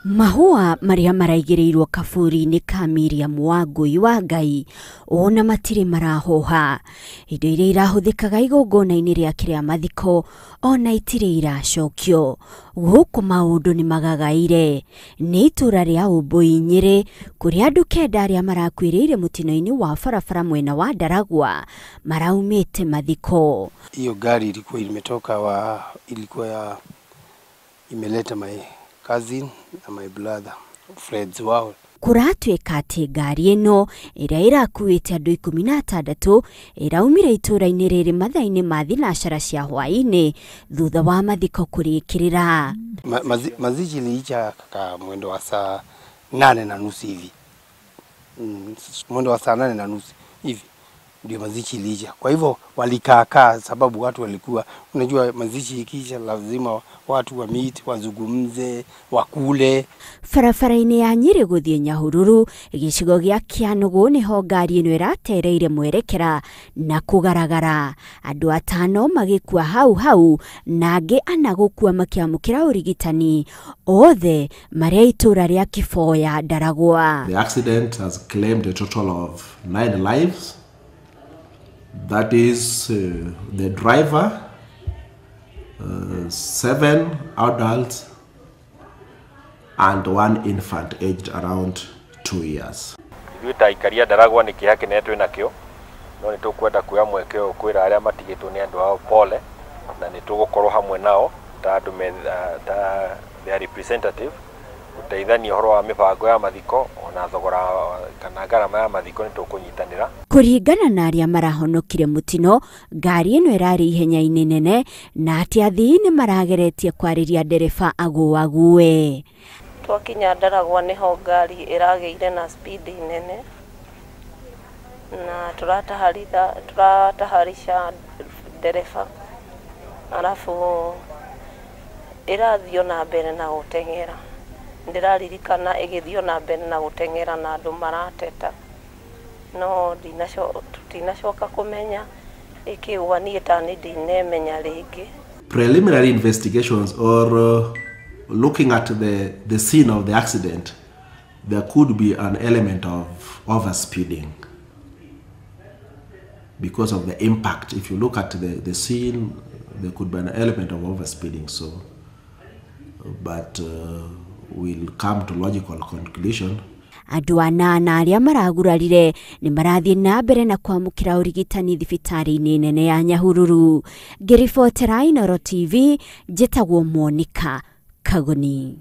Mahũa marĩa maraigĩrĩirwo kaburi-inĩ ka Miriam Wangũi wa Ngai ona matirĩ marahoha. Indo iria irahũthĩkaga igongona-inĩ rĩake rĩa mathiko ona itirĩ iracokio. Gũkũ maũndũ nĩ magagaire. Nĩ itũra rĩa Ũmbũi Nyĩrĩ kũrĩa andũ kenda arĩa marakuĩrĩire mũtino-inĩ wa barabara mwena wa Ndaragwa maraumĩte mathiko. Hiyo gari ilikuwa imetoka wa ilikuwa ya imeleta my cousin na my brother friends wao. Kũratuĩka atĩ ngari ĩno ĩrĩa ĩrakuĩte andũ 16 ĩraumire itũra-inĩ rĩrĩ mathaa-inĩ ma thinacara cia hwaĩ-inĩ thutha wa mathiko kũrĩkĩrĩra. Mazishi iliisha kaka mwendo wa saa 8:30 hivi. Mwendo wa saa 8:30 hivi ndio mazishi iliisha. Kwa hivyo walikaakaa sababu watu walikuwa, unajua mazishi ikiisha lazima watu wa meet, wazungumze, wakule. Barabara-inĩ ya Nyĩrĩ gũthiĩ Nyahururu gĩcigo gĩa Kĩanũgũ nĩho ngari ĩno ĩratereire mwerekera na kũgaragara. Andũ 5 magĩkua hau hau na angĩ 4 gũkua makĩamũkĩra ũrigitani, othe marĩ a itũra rĩa Kĩboya Ndaragwa. The accident has claimed a total of 9 lives. That is the driver, 7 adults and 1 infant aged around 2 years. Ithuĩ ta aikari a Ndaragwa nĩ kĩeha kĩnene twĩ nakĩo, no nĩ tũkwenda kuoya mweke ũyũ kwĩra arĩa matigĩtwo nĩ andũ ao pole, na nĩ tũgũkorwo hamwe nao ta andũ ta their representative gũteithania ũhoro wa mĩbango ya mathiko ona thogora kana ngarama ya mathiko nĩ tũkũnyitanĩra. Kũringana na arĩa marahonokire mũtino, ngari ĩno ĩrarĩ ihenya-inĩ nene na atĩ athii nĩ marageretie kwarĩria ndereba agũague. Twakinya Ndaragwa nĩho ngari ĩragĩire na speed nene na tũrataharisha ndereba, arabu ĩrathiĩ na mbere na gũteng'era. Ndĩraririkana ĩgĩthiĩ na mbere na gũteng'era na andũ marateta, no tũtinacoka kũmenya ĩkĩgwa niĩ ta nĩ ndinemenya rĩngĩ. Preliminary investigations or looking at the scene of the accident, there could be an element of overspeeding because of the impact. If you look at the scene, there could be an element of overspeeding. So, but we'll come to logical conclusion. Andũ 8 arĩa maragurarire nĩ marathiĩ na mbere na kwamũkĩra ũrigitani thibitarĩ-inĩ nene ya Nyahururu. Ngĩribotera Inooro TV, njĩtagwo Monica Kagoni.